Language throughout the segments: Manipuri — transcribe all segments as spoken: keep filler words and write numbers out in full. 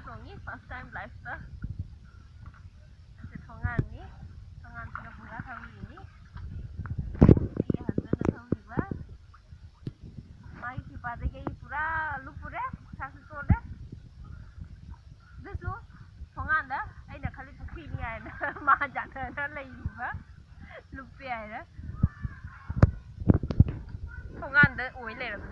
ꯇꯣꯡꯉꯤ, first time life ꯇ꯫ ꯑꯁꯤ ꯊꯣꯡꯒꯥꯟꯅꯤ, ꯊꯣꯡꯒꯥꯟꯁꯤꯗ ꯄꯨꯔꯥ ꯊꯧꯔꯤꯅꯤ꯫ ꯑꯩꯒꯤ husband ꯅ ꯊꯧꯔꯤꯕ꯫ ꯃꯥꯒꯤ ꯀ꯭ꯔꯤꯄꯥꯗꯒꯤ ꯑꯩ ꯄꯨꯔꯥ ꯂꯨꯞꯄꯨꯔꯦ, ꯄꯩꯁꯥꯁꯨ ꯆꯣꯠꯂꯦ꯫ ꯑꯗꯨꯁꯨ ꯊꯣꯡꯒꯥꯟꯗ ꯑꯩꯅ ꯈꯜꯂꯤ ꯄꯨꯈ꯭ꯔꯤꯅꯤ ꯍꯥꯏꯅ ꯃꯥ ꯌꯥꯅꯅ ꯂꯩꯔꯤꯕ꯫ ꯂꯨꯞꯄꯦ ꯍꯥꯏꯅ꯫ ꯊꯣꯡꯒꯥꯟꯗ ꯑꯣꯏ ꯂꯩꯔꯝꯃꯦ꯫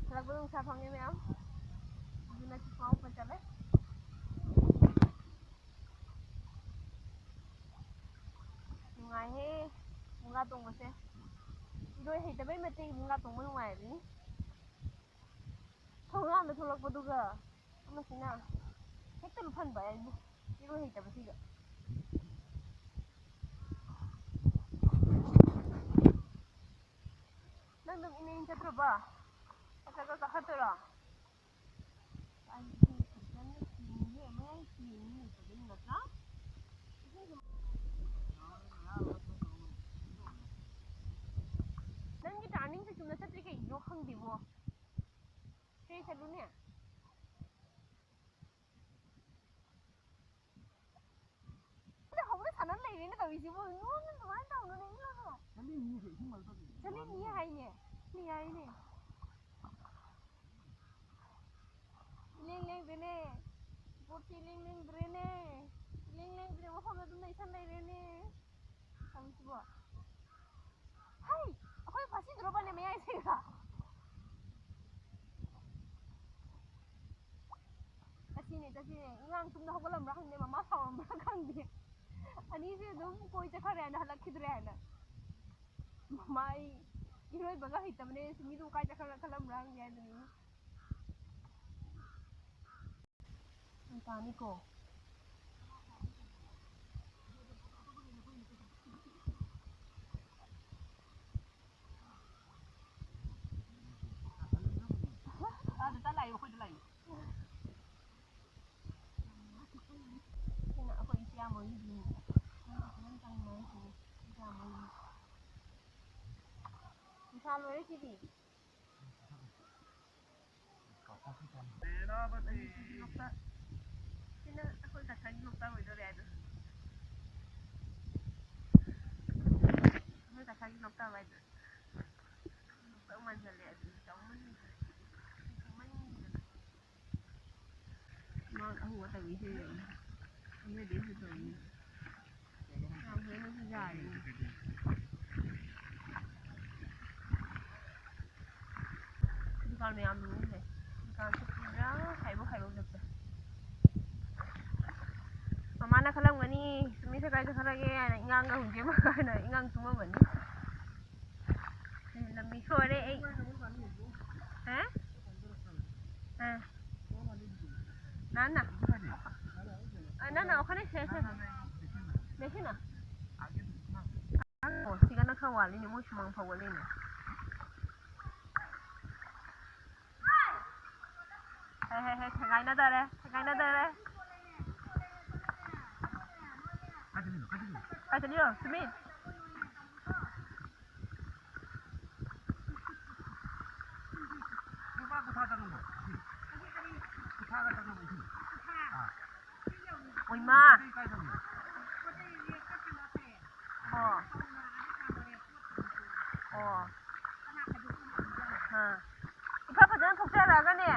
ꯍꯜꯂꯛꯄꯗ ꯅꯨꯡꯁꯥ ꯐꯪꯉꯦ ꯃꯌꯥꯝ꯫ ꯑꯗꯨꯅ ꯆꯤꯛꯄ ꯍꯧꯕ ꯆꯠꯂꯦ꯫ ꯅꯨꯡꯉꯥꯏꯍꯦ ꯃꯨꯛꯅꯥ ꯇꯣꯡꯕꯁꯦ꯫ ꯏꯔꯣꯏ ꯍꯩꯇꯕꯩ ꯃꯇꯤꯛ ꯃꯨꯛꯅꯥ ꯇꯣꯡꯕ ꯅꯨꯡꯉꯥꯏꯕꯅꯤ꯫ ꯊꯣꯡꯒꯥꯟꯗ ꯊꯣꯛꯂꯛꯄꯗꯨꯒ ꯑꯃꯁꯤꯅ ꯍꯦꯛꯇ ꯂꯨꯞꯍꯟꯕ ꯑꯩꯕꯨ, ꯏꯔꯣꯏ ꯍꯩꯇꯕꯁꯤꯒ꯫ ꯅꯪ ꯑꯗꯨꯝ ꯏꯅꯦ ꯆꯠꯇ꯭ꯔꯕ? ꯅꯠꯇ꯭ꯔꯒ ꯀꯥꯈꯠꯇꯣꯏꯔꯣ? ꯑꯩꯗꯤ ꯐꯖꯅ ꯆꯤꯡꯉꯦ, ꯃꯌꯥꯏ ꯆꯤꯡꯉꯦ ꯐꯖꯅ ꯅꯠꯇ꯭ꯔꯥ? ꯅꯪꯒꯤ turning ꯁꯦ ꯆꯨꯝꯅ ꯆꯠꯇ꯭ꯔꯤ ꯀꯩꯒꯤꯅꯣ ꯈꯪꯗꯦꯕꯣ꯫ Straight ꯆꯠꯂꯨꯅꯦ꯫ ꯑꯗ ꯍꯧꯅ ꯁꯥꯟꯅ ꯂꯩꯔꯦꯅ ꯇꯧꯔꯤꯁꯤꯕꯨ, ꯅꯣꯏꯅ ꯑꯗꯨꯃꯥꯏꯅ ꯇꯧꯅꯨꯅꯦ, ꯏꯃꯥꯕꯣ꯫ ꯆꯠꯂꯤꯅꯤ ꯍꯥꯏꯅꯦ, ꯃꯤ ꯍꯥꯏꯅꯦ꯫ ꯏꯂꯦꯡ ꯂꯦꯡꯗ꯭ꯔꯦꯅꯦ꯫ Boat ꯁꯦ ꯏꯂꯦꯡ ꯂꯦꯡꯗ꯭ꯔꯦꯅꯦ꯫ ꯏꯂꯦꯡ ꯂꯦꯡꯗ꯭ꯔꯦ, ꯃꯐꯝꯗ ꯑꯗꯨꯝ ꯂꯩꯁꯟ ꯂꯩꯔꯦꯅꯦ꯫ ꯇꯧꯔꯤꯁꯤꯕꯣ꯫ ꯍꯩ! ꯑꯩꯈꯣꯏ ꯐꯥꯁꯤꯟꯗ꯭ꯔꯣꯕꯅꯦ ꯃꯌꯥꯏꯁꯤꯒ? ꯆꯠꯁꯤꯅꯦ, ꯆꯠꯁꯤꯅꯦ꯫ ꯑꯉꯥꯡ ꯇꯨꯝꯅ ꯍꯧꯒꯠꯂꯝꯕ꯭ꯔꯥ ꯈꯪꯗꯦ, ꯃꯃꯥ ꯁꯥꯎꯔꯝꯕ꯭ꯔꯥ ꯈꯪꯗꯦ꯫ ꯑꯅꯤꯁꯦ ꯑꯗꯨꯝ ꯀꯣꯏ ꯆꯠꯈ꯭ꯔꯦ ꯍꯥꯏꯅ, ꯍꯜꯂꯛꯈꯤꯗ꯭ꯔꯦ ꯍꯥꯏꯅ꯫ ꯃꯃꯥ ꯑꯩ ꯏꯔꯣꯏꯕꯒ ꯍꯩꯇꯕꯅꯦ, ꯁꯤꯃꯤꯗꯨ ꯀꯥꯏ ꯆꯠꯈ꯭ꯔ ꯈꯜꯂꯝꯕ꯭ꯔꯥ ꯈꯪꯗꯦ ꯍꯥꯏꯗꯨꯅꯤ꯫ ꯇꯥꯅꯤꯀꯣ꯫ ꯑꯥꯗ ꯇ ꯂꯥꯛꯏ, ꯑꯩꯈꯣꯏꯗ ꯂꯥꯛꯏ꯫ ꯁꯤꯅ ꯑꯩꯈꯣꯏ ꯏꯆꯦ ꯑꯃꯣꯏꯒꯤꯗꯨꯅꯤ꯫ ꯅꯪ ꯈꯤꯇꯪ ꯆꯪꯉꯣ ꯍꯥꯏꯁꯤꯅꯤ꯫ ꯏꯆꯦ ꯑꯃꯣꯏꯒꯤ꯫ ꯄꯩꯁꯥ ꯂꯣꯏꯔꯦ ꯁꯤꯗꯤ꯫ ꯁꯤꯅ ꯑꯩꯈꯣꯏ ꯀꯊꯥꯒꯤ ꯂꯣꯛꯇꯥꯛ ꯑꯣꯏꯗꯣꯔꯦ ꯍꯥꯏꯗꯣ꯫ ꯑꯩꯈꯣꯏ ꯀꯊꯥꯒꯤ ꯂꯣꯛꯇꯥꯛ ꯍꯥꯏꯗꯣ꯫ ꯂꯣꯛꯇꯥꯛ ꯃꯥꯟꯁꯤꯜꯂꯦ ꯑꯗꯨ ꯆꯥꯎꯃꯟꯈꯤꯗꯅ꯫ ꯃꯥ ꯑꯍꯨꯝ ꯈꯛꯇꯪꯒꯤ ꯁꯤ ꯌꯦꯡꯉꯨ꯫ ꯑꯃꯗꯤ ꯁꯤ ꯇꯧꯔꯤ꯫ ꯌꯥꯝ ꯍꯦꯟꯅꯁꯨ ꯌꯥꯔꯦ꯫ ꯗꯨꯀꯥꯟ ꯃꯌꯥꯝꯗꯨꯅꯤꯅꯦ꯫ ꯗꯨꯀꯥꯟꯁꯨ ꯄꯨꯔꯥ ꯈꯥꯏꯕꯣꯛ ꯈꯥꯏꯕꯣꯛ ꯆꯠꯄ꯫ ꯃꯃꯥꯅ ꯈꯜꯂꯝꯒꯅꯤ, "ꯁꯨꯝꯃꯤꯁꯦ ꯀꯥꯏ ꯆꯠꯈ꯭ꯔꯒꯦ?" ꯍꯥꯏꯅ ꯏꯉꯥꯡꯒ ꯍꯧꯖꯤꯛ ꯑꯃ ꯍꯥꯏꯅ ꯏꯉꯥꯡ ꯇꯨꯝꯃꯝꯃꯅꯤ꯫ ꯂꯝꯕꯤ ꯁꯣꯔꯦ ꯑꯩ꯫ ꯍꯥ? ꯑ꯫ না, না। আ, না, না, ওখানে শেষ হয়েছে। দেখি না। ও, ঠিকানা খাওয়া, লিনি, মুখ সমান খাওয়া, লিনি। হে, হে, হে, ঠেকাই না দাঁড়ে, ঠেকাই না দাঁড়ে। আচ্ছা, নিও, আচ্ছা, নিও। আচ্ছা, নিও, তুমি? ꯅꯨꯄꯥ ꯀꯨꯟꯊ꯭ꯔꯥ ꯆꯪꯉꯝꯃꯣ꯫ ꯁꯤ꯫ ꯀꯨꯟꯊ꯭ꯔꯥꯒ ꯆꯪꯉꯝꯃꯣ, ꯁꯤ꯫ ꯑꯥ꯫ ꯑꯣꯏꯃꯥ꯫ ꯁꯤ ꯀꯥꯏ ꯆꯪꯉꯤ? ꯑꯣ꯫ ꯑꯣ꯫ ꯑꯥ꯫ ꯏꯐ ꯐꯖꯅ ꯊꯣꯛꯆꯔꯛꯑꯒꯅꯦ,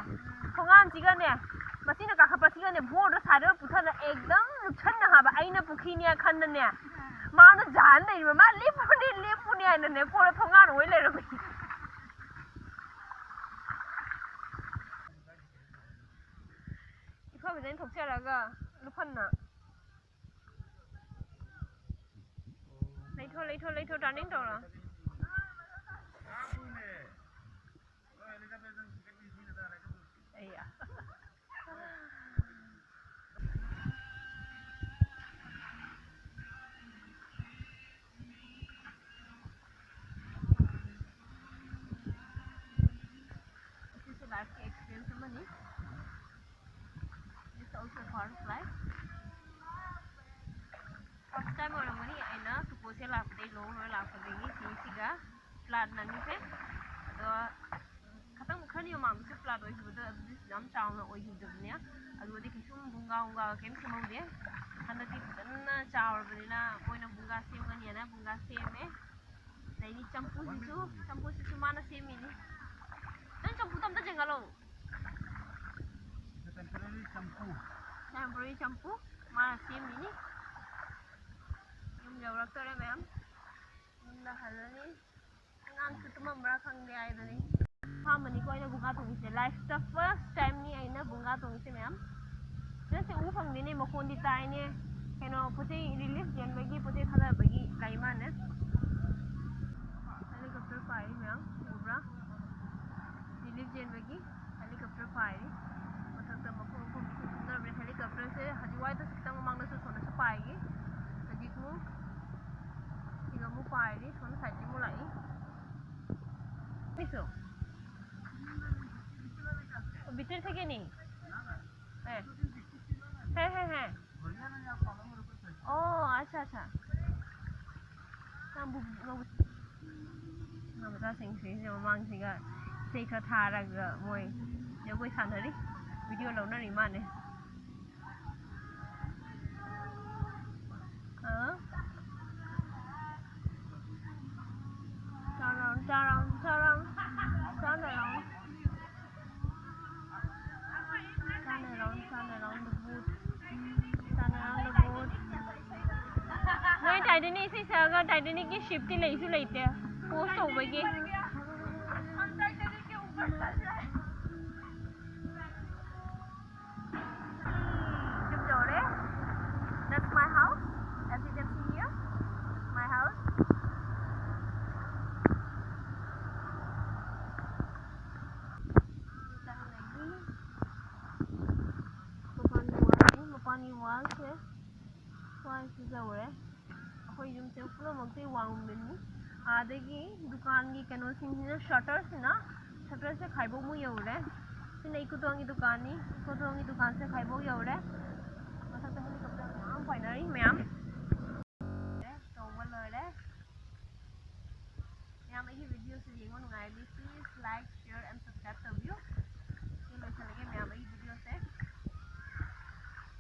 ꯊꯣꯡꯒꯥꯟꯁꯤꯒꯅꯦ, ꯃꯁꯤꯅ ꯀꯥꯈꯠꯄꯁꯤꯒꯅꯦ, ꯕꯣꯔꯗꯣ ꯁꯥꯏꯗ ꯄꯨꯊꯔ ꯑꯦꯛꯗꯝ ꯂꯨꯞꯁꯟꯅ ꯍꯥꯏꯕ, ꯑꯩꯅ ꯄꯨꯈ꯭ꯔꯤꯅꯦ ꯈꯟꯗꯅꯦ, ꯃꯥꯅ ꯖꯥꯟ ꯂꯩꯔꯤꯕ, ꯃꯥ ꯂꯦꯞꯄꯨꯅꯦ, ꯂꯦꯞꯄꯨꯅꯦ ꯍꯥꯏꯅꯅꯦ, ꯀꯣꯟꯅ ꯊꯣꯡꯒꯥꯟ ꯑꯣꯏ ꯂꯩꯔꯝꯃꯤ꯫ ꯏꯐ ꯐꯖꯅ ꯊꯣꯛꯆꯔꯒ ꯂꯨꯞꯐꯟꯅ꯫ ꯂꯩꯊꯣ, ꯂꯩꯊꯣ, ꯂꯩꯊꯣ, turning ꯇꯧꯔꯣ꯫ ꯑꯩꯌꯥ꯫ ꯑꯣꯏꯈꯤꯕꯗꯣ ꯑꯗꯨꯗꯤ ꯌꯥꯝ ꯆꯥꯎꯅ ꯑꯣꯏꯈꯤꯕꯗꯨꯅꯦ꯫ ꯑꯗꯨꯗꯤ ꯀꯩꯁꯨꯝ ꯕꯨꯡꯒꯥ ꯕꯨꯡꯒꯥ ꯀꯩꯝ ꯁꯦꯝꯍꯧꯗꯦ꯫ ꯍꯟꯗꯛꯇꯤ ꯐꯖꯅ ꯆꯥꯎꯔꯕꯅꯤꯅ ꯃꯣꯏꯅ ꯕꯨꯡꯒꯥ ꯁꯦꯝꯒꯅꯤꯅ ꯕꯨꯡꯒꯥ ꯁꯦꯝꯃꯦ꯫ ꯑꯗꯩꯗꯤ ꯆꯝꯐꯨꯁꯤꯁꯨ, ꯆꯝꯐꯨꯁꯤꯁꯨ ꯃꯥꯅ ꯁꯦꯝꯃꯤꯅꯤ꯫ ꯅꯪ ꯆꯝꯐꯨꯗꯣ ꯑꯝꯇ ꯆꯦꯟꯒꯠꯂꯣ꯫ Temporary ꯆꯝꯐꯨ꯫ Temporary ꯆꯝꯐꯨ ꯃꯥꯅ ꯁꯦꯝꯃꯤꯅꯤ꯫ ꯌꯨꯝ ꯌꯧꯔꯛꯇꯣꯔꯦ ꯃꯌꯥꯝ꯫ ꯌꯨꯝꯗ ꯍꯜꯂꯅꯤ꯫ ꯑꯉꯥꯡꯁꯨ ꯇꯨꯝꯃꯝꯕ꯭ꯔꯥ ꯈꯪꯗꯦ ꯍꯥꯏꯗꯨꯅꯤ꯫ ꯑꯍꯥꯟꯕꯅꯤꯀꯣ ꯑꯩꯅ ꯕꯨꯡꯒꯥ ꯊꯣꯡꯉꯤꯁꯦ꯫ Lifeꯇ first timeꯅꯤ ꯑꯩꯅ ꯕꯨꯡꯒꯥ ꯊꯣꯡꯉꯤꯁꯦ ꯃꯌꯥꯝ꯫ ꯅꯠꯇꯦ, ꯎ ꯐꯪꯗꯦꯅꯦ, ꯃꯈꯣꯟꯗꯤ ꯇꯥꯏꯅꯦ꯫ ꯀꯩꯅꯣ, ꯄꯣꯠ ꯆꯩ relief ꯆꯦꯟꯕꯒꯤ ꯄꯣꯠ ꯆꯩ ꯊꯥꯗꯕꯒꯤ ꯂꯩ ꯃꯥꯜꯂꯦ꯫ Helicopter ꯄꯥꯏꯔꯤ ꯃꯌꯥꯝ, ꯎꯕ꯭ꯔꯥ? Relief ꯆꯦꯟꯕꯒꯤ helicopter ꯄꯥꯏꯔꯤ꯫ ꯃꯊꯛꯇ ꯃꯈꯣꯡ ꯃꯈꯣꯡ ꯃꯈꯣꯡ ꯀꯨꯝꯅꯕꯅꯦ꯫ Helicopterꯁꯦ ꯍꯧꯖꯤꯛ ꯋꯥꯏꯗꯁꯨ ꯈꯤꯇꯪ ꯃꯃꯥꯡꯗꯁꯨ ꯁꯣꯝꯗꯁꯨ ꯄꯥꯏꯈꯤ꯫ ꯍꯧꯖꯤꯛ ꯑꯃꯨꯛ ꯁꯤꯒ ꯑꯃꯨꯛ ꯄꯥꯏꯔꯤ꯫ ꯁꯣꯝ sideꯇ ꯑꯃꯨꯛ ꯂꯥꯛꯏ꯫ ꯃꯤꯁꯨ꯫ ꯕꯤꯇꯤꯔ ꯊꯦꯀꯦ ꯅꯤ? ꯍꯦ꯫ ꯍꯦ, ꯍꯦ, ꯍꯦ꯫ ꯑꯣ, ꯑꯠꯆꯥ, ꯑꯠꯆꯥ꯫ ꯅꯪꯕꯨ, ꯅꯪꯕꯨ, ꯑꯉꯥꯡ ꯃꯆꯥꯁꯤꯡꯁꯤꯒ ꯃꯃꯥꯡꯁꯤꯒ ꯏꯁꯩ ꯈꯔ ꯊꯥꯔꯒ ꯃꯣꯏ ꯖꯒꯣꯏ ꯁꯥꯟꯅꯔꯤ꯫ Video ꯂꯧꯅꯔꯤ ꯃꯥꯜꯂꯦ꯫ Huh? Turn around, turn around, turn around. Turn around. Turn around, turn around the boat. Turn around the boat. ꯅꯣꯏ Titanic ꯏꯁꯩ ꯁꯛꯑꯒ Titanicꯀꯤ shipꯇꯤ ꯂꯩꯁꯨ ꯂꯩꯇꯦ꯫ Post ꯇꯧꯕꯒꯤ꯫ ꯌꯨꯝ ꯌꯧꯔꯦ꯫ That's my house. As you can see here, my house. ꯃꯄꯥꯟꯒꯤ wallꯅꯤ, ꯃꯄꯥꯟꯒꯤ wallꯁꯦ ꯁ꯭ꯋꯥꯏꯁꯤ ꯌꯧꯔꯦ꯫ ꯑꯩꯈꯣꯏ ꯌꯨꯝꯁꯦ ꯄꯨꯝꯅꯃꯛꯇꯤ ꯋꯥꯡꯃꯅꯤ꯫ ꯑꯥꯗꯒꯤ ꯗꯨꯀꯥꯟꯒꯤ ꯀꯩꯅꯣꯁꯤꯡꯁꯤꯅ, shutterꯁꯤꯅ, shutterꯁꯦ ꯈꯥꯏꯕꯣꯛꯃꯨꯛ ꯌꯧꯔꯦ꯫ ꯁꯤꯅ ꯏꯀꯨꯇꯣꯟꯒꯤ ꯗꯨꯀꯥꯟꯅꯤ꯫ ꯏꯀꯨꯇꯣꯟꯒꯤ ꯗꯨꯀꯥꯟꯁꯦ ꯈꯥꯏꯕꯣꯛ ꯌꯧꯔꯦ꯫ ꯃꯊꯛꯇ helicopter ꯃꯌꯥꯝ ꯄꯥꯏꯅꯔꯤ ꯃꯌꯥꯝ꯫ ꯇꯧꯕ ꯂꯣꯏꯔꯦ꯫ ꯃꯌꯥꯝ ꯑꯩꯒꯤ videoꯁꯦ ꯌꯦꯡꯕ ꯅꯨꯡꯉꯥꯏꯔꯗꯤ please like,